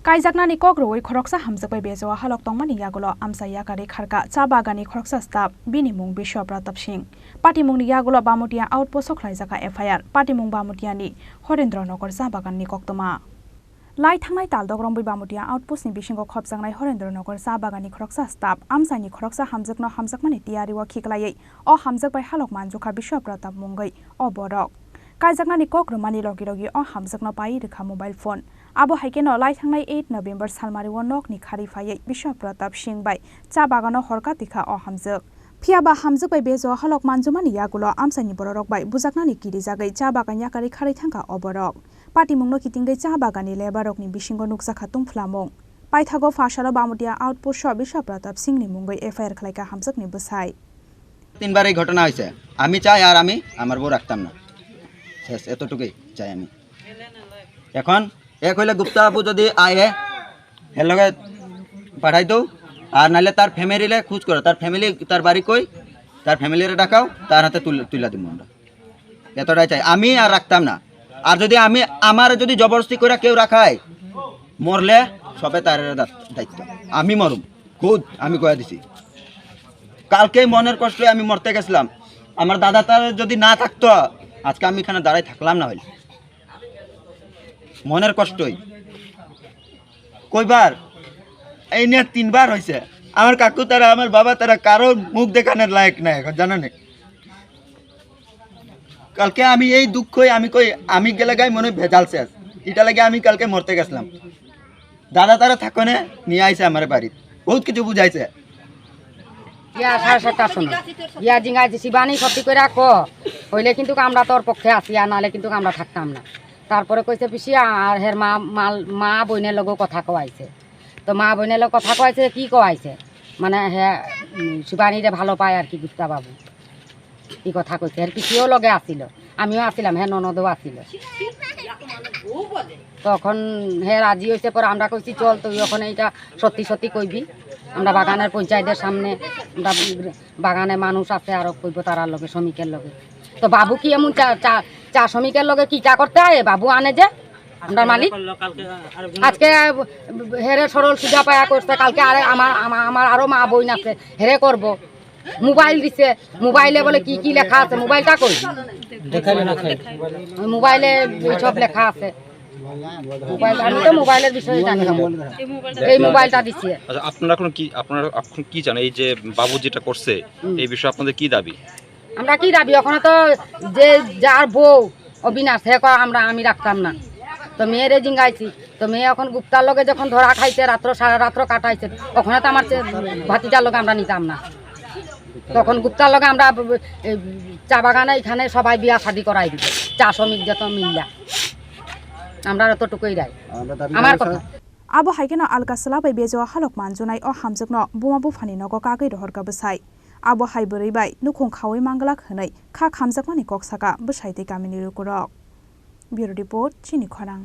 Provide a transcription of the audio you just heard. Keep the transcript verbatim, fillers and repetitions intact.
Kaijaknani kok rwui khoroksa hamjwk bai bejao halok tongmani yagulo amsa yakarwi kharkha cha baganni khoroksa staff, bini mung Biswa Pratap Singh. Patimungni yagulo Bamutia outpost-o khlaijakha F I R. Patimung Bamutiani Horendra Nagar cha baganni koktwma. Lai thangnai taldok romwi Bamutia outpost-ni bisingo khopjaknai Horendra Nagar cha baganni khoroksa staff amsaini khoroksa hamjwkno hamjakmani tiyari-o khiklaiwi o hamjwk bai halok manjukha Biswa Pratap mungwi o borok. Kaijaknani kok rwmani logi logi o hamjwkno paiwi rwkha mobile phone. Abo hai kheno lai thangnai eight November salmari-o nokni khari phaiwi Biswa Pratap Singh bai cha bagano horkha tikha o hamjwk. Phiyaba hamjwk bai bejao halok manjumani yagulo amsaini bororok bai bujaknani kirijagwi cha bagan yakarwi kharwi thangkha o borok. Patimungno kitingwi cha baganni labour-rokni bisingo nukjakha tungphlamung. Paithago phasalo Bamutia outpost-o Biswa Pratap Singh-ni mungwi F I R khlaikha hamjwkni bwsai. তিনবার এই ঘটনা হয়েছে। আমি চাই আর আমি আমার বউ রাখতাম না। শেষ, এতটুকুই চাই আমি। এখন এক হইলে গুপ্তা বাবু যদি আয়ে, এর লগে পাঠাই দাও, আর নাইলে তার ফ্যামিলিরে খোঁজ করো, তার ফ্যামিলি, তার বাড়ি কই, তার ফ্যামিলিরে ডাকাও, তার হাতে তুলে, তুলে দিব আমরা। এতটাই চাই, আমি আর রাখতাম না। আর যদি আমি, আমার যদি জবরদস্তি করে কেউ রাখায়, মরলে সবে তার দা-, দায়িত্ব। আমি মরুম, খুদ আমি কয়ে দিছি। কালকেই মনের কষ্টে আমি মরতে গেছিলাম। আমার দাদা তার যদি না থাকতো, আজকে আমি এখানে দাঁড়াই থাকলাম না হইলে। মনের কষ্টই। কয়বার? এই নিয়ে তিনবার হয়েছে। আমার কাকু তারা, আমার বাবা তারা কারো মুখ দেখানোর লায়ক নাই এখন, জানো নি? কালকে আমি এই দুঃখই আমি কই, আমি গেলে গাই মনে হয় ভেজাল শেষ। এটা লাগে আমি কালকে মরতে গেছিলাম। দাদা তারা থাকনে নিয়ে আইছে আমার বাড়িত, বহুত কিছু বুঝাইছে। ইয়া সাড়ে সাতটার সময় ইয়া জিঙ্গা যে শিবানী সত্যি করে ক, হইলে কিন্তু আমরা তোর পক্ষে আছি, আর নাহলে কিন্তু আমরা থাকতাম না। তারপরে কইছে পিসি আর হের মা, মাল-, মা বইনের লগে কথা কওয়াইছে। তো মা বইনের লগে কথা কওয়াইছে, কি কওয়াইছে? মানে হে, উম, শিবানীরে ভালো পায় আর কি গুপ্তা বাবু। এই কথা কইছে। এর পিসিও লগে আসিল, আমিও আসিলাম, হে ননদও আসিল। তখন হে রাজি হইছে, পরে আমরা কইছি, "চল, তুই ওখানে এটা সত্যি সত্যি কইবি, আমরা বাগানের পঞ্চায়েতের সামনে, আমরা বাগানে মানুষ আছে, আরো কইবো তারার লগে, শ্রমিকের লগে।" তো বাবু কি এমন চা, চা, চা শ্রমিকের লগে কিটা করতে হয়? বাবু আনে যে আমরা মালিক। আজকে হেরে সরল সুজা পায়া করছে, কালকে আরে আমার, আমার, আমার আরো মা বইন আছে, হেরে করব। মোবাইল দিছে, মোবাইলে বলে কি কি লেখা আছে, মোবাইলটা কই? দেখাইলে না খাই। ওই মোবাইলে এই সব লেখা আছে। মোবাইল, আমি তো মোবাইলের বিষয়ে জানি না। এই মোবাইলটা দিছে। আচ্ছা, আপনারা এখন কি, আপনারা এখন কি চান? এই যে বাবু যেটা করছে, হুম। এই বিষয়ে আপনাদের কি দাবি? আমরা কি দাবি? ওখানে তো যে যার বউ অবিনাশ, হে কয়, "আমরা, আমি রাখতাম না।" তো মেয়েরে জিঙ্গাইছি, তো মেয়ে এখন গুপ্তার লগে যখন ধরা খাইছে, রাত্র, সারা রাত্র কাটাইছে, ওখানে তো আমার সে ভাতিজার লগে আমরা নিতাম না। তখন গুপ্তার লগে আমরা ব-, ব-, এই চা বাগানে এখানে সবাই বিয়া শাদি করাই দিব, চা শ্রমিক যত মিল্লা। আমরা অতটুকুই রায়। আমার কথা। Abo hai kheno alka chwla bai bejao halok manjunai o hamjwkno buma buphani nogo kagwi rohorkha bwsai. Abo hai bwrwi bai nukhung khaui manglak hwnwi kha khamjakmani kok sakha bwsai tei kamini lukurok. Bureau Report, Chini Khorang.